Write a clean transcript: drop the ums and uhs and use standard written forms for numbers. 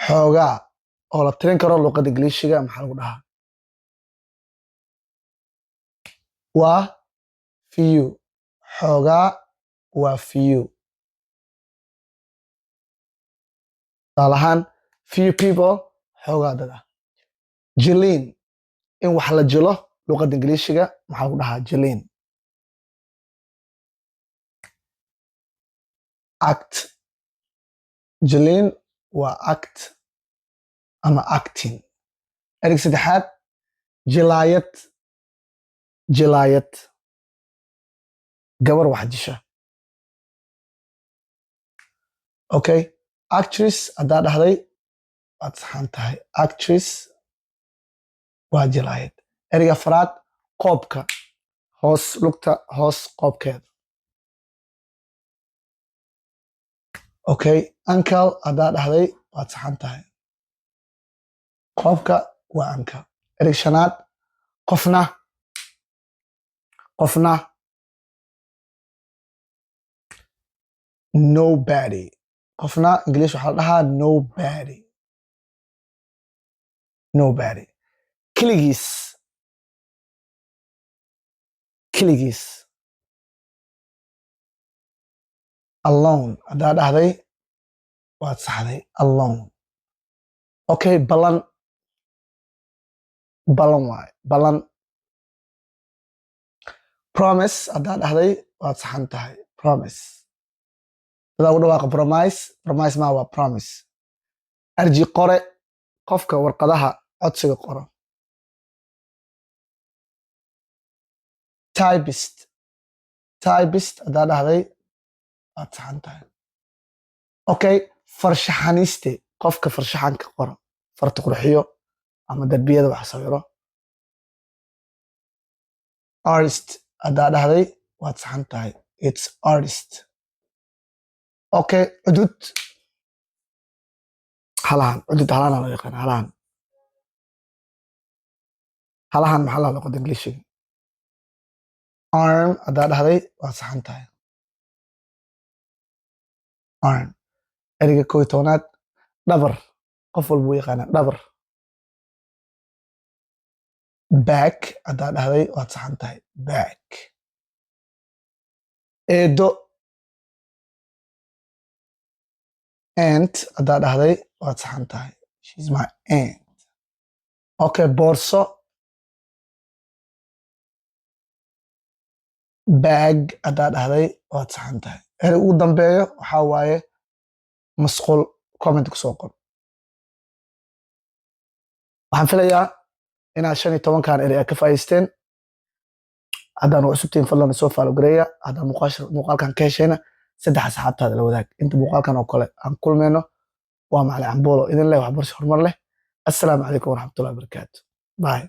Xoogaa oo la tirin karo luqadda Ingiliishiga maxaa lagu dhahaa? Waa few. Xoogaa waa few. Tusaale ahaan, few people, xoogaa dad ah. Jiliin, in wax la jilo luqadda Ingiliishiga maxaa lagu dhahaa? Jiliin. Act. Jiliin waa act ama acting. Ereyga saddexaad, jilaayad. Jilaayad, gabar wax jisha. Okay, actress haddaa dhahday waad saxan tahay. Actress waa jilaayad. Ereyga afraad, qoobka hoos, lugta hoos qoobkeeda. Okay, ankle haddaa dhahday waad saxan tahay. Qoobka waa ankle. Ereyga shanaad, qofna. Qofna, nobody. Qofna English waxaa la dhahaa nobody. Nobody. Keligiis. Keligiis, alone haddaa dhahday waad saxday. Alone. Okay, ballan. Ballan waaye ballan. Promise haddaa dhahday waad saxan tahay. Promise. Dadaa ugu dhawaaqa promise. Promise maa, waa promise. Arji qore, qofka warqadaha codsiga qoro. Typist. Typist haddaa dhahday waad saxan tahay. Okay, farshaxaniste, qofka farshaxanka qoro, farta qurxiyo ama darbiyada wax sawiro. Artist haddaa dhahday waad saxan tahay. It's artist. Okay, cudud. Halahan cudud, halahan loo yaqaan. Halahan, halahan maxaa la luqadda Ingiliishiga? Arm haddaa dhahday waad saxan tahay. Arm. Ereyga 11aad, dhabar. Qof walba wuu yaqaanaa dhabar. Back haddaa dhahday waad saxan tahay. Back. Eedo. Aunt haddaa dhahday waad saxan tahay. She's my aunt. Okay, boorso. Bag haddaa dhahday waad saxan tahay. Erey ugu dambeeyo waxaa waaye masquul. Comment kusoo qor. Waxaan filayaa inaad 15-kan erey aad ka faa'iideysteen. Haddaan cusubtiin, fadlan soo follow gareeya. Haddaan muuqaalkan ka heshayna, saddex asxaabtaada la wadaag. Inta muuqaalkan oo kale aan kulmayno, waa Macalin Cambuulo idin leh waxbarasho horumar leh. Assalaamu calaykum waraxmatullahi wabarakaatu. Bye.